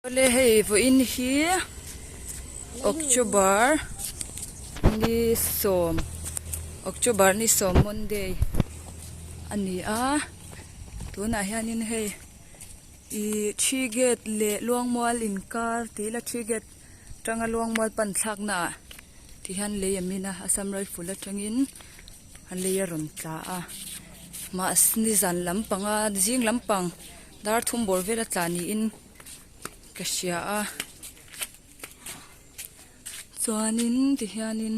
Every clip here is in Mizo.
Awle hei vawiin hi October ni sawm October ni sawm Monday a ni a tunah hianin hei ih thi gate leh Luangmual inkar tih ila thi gate atanga Luangmual pan thlakna ah ti hian lei a min a Assam Rifle atangin a lei a rawn tla a mahse nizan lampanga zing lampang dar thum bawr vel a tla niin ka hria a chuanin tihianin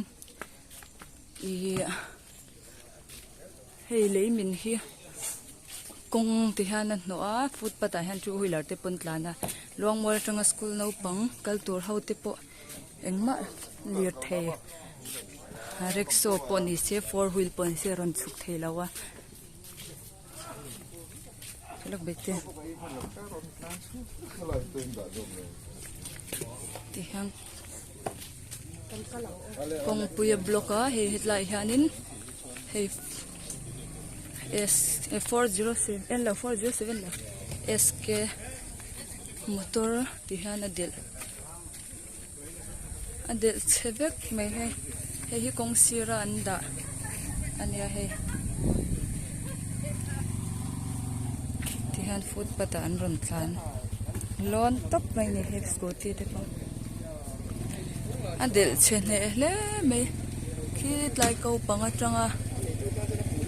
ih hei lei min hi kawng ti hian a hnawh a footpath ah hian two wheeler te pawh an tlan a Luangmual atanga school naupang kal tur ho te pawh engmah lirthei rickshaw pawh ni se four wheel pawh ni se a rawn chhuk thei lo a. Tihian kawngpui a block a hei hetlaiah hianin hei s 407 lo 407 lo sk motor ti hian a delh a delh chhe vek mai hei hei hi kawng sira an dah a nia hei tihian footpath ah an rawn tlan lawn tawp mai a ni hei scooty te pawh a delh chhe hneh hle mai khi tlai ko pang atanga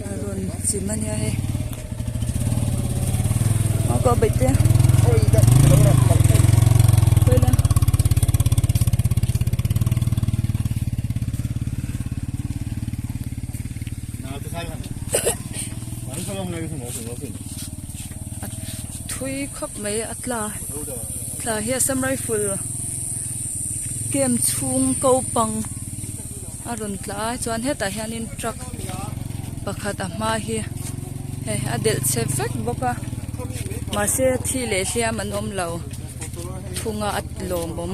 a rawn chim a nia hei A thui khawp mai a tla tla hi Assam Rifle camp chhung ko pang a rawn tla a chuan hetah hianin truck pakhat a hma hi hei a delh chhe vek bawk a mahse thi leh hliam an awm lo thung a a lawmawm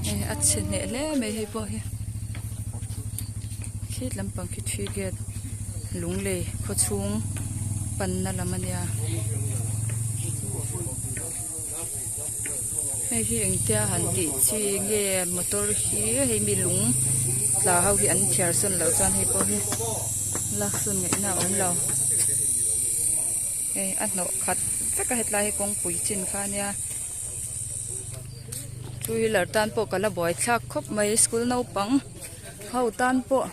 hei a chhe hneh hle mai hei pawh hi khit lampang khi thi gate lunglei khaw chhung panna lam a nia. Hei hi engtia han tih chi nge motor hi hei mi lung tla ho hi an thiar sawn loh chuan hei pawh hi lak sawn ngaihna a awm lo hei a hnawh khat vek a hetlai hi kawngpui chin kha ania two wheeler tan pawh ka la buai thlak khawp mai school naupang ho tan pawh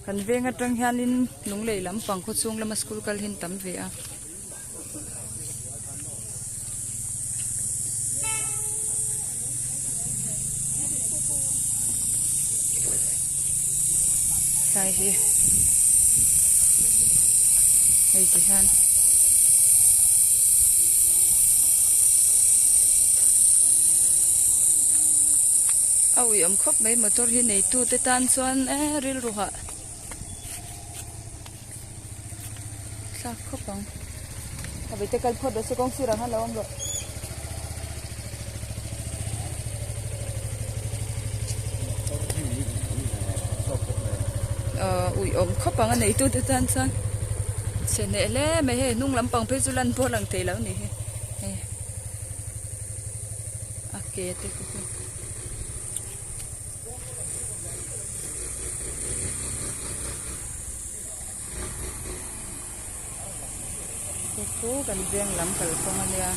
kan veng atang hianin lunglei lampang khawchhung lama school kal hi an tam ve a. Tlai hi hei ti hian a ui awm khawp mai motor hi neitu te tan chuan eee rilru hah. Thlak khawp ang. A vei te kal phawt rawh se kawng sirah khan lo awm rawh. Ahh ui awm khawp ang a neitu te tan chuan chhe hneh hle mai hei hnung lampang phei chu lan pawh a lang thei lo a ni hi hei a ke te pawh hi. Chu chu kan veng lam kalkawng a nia.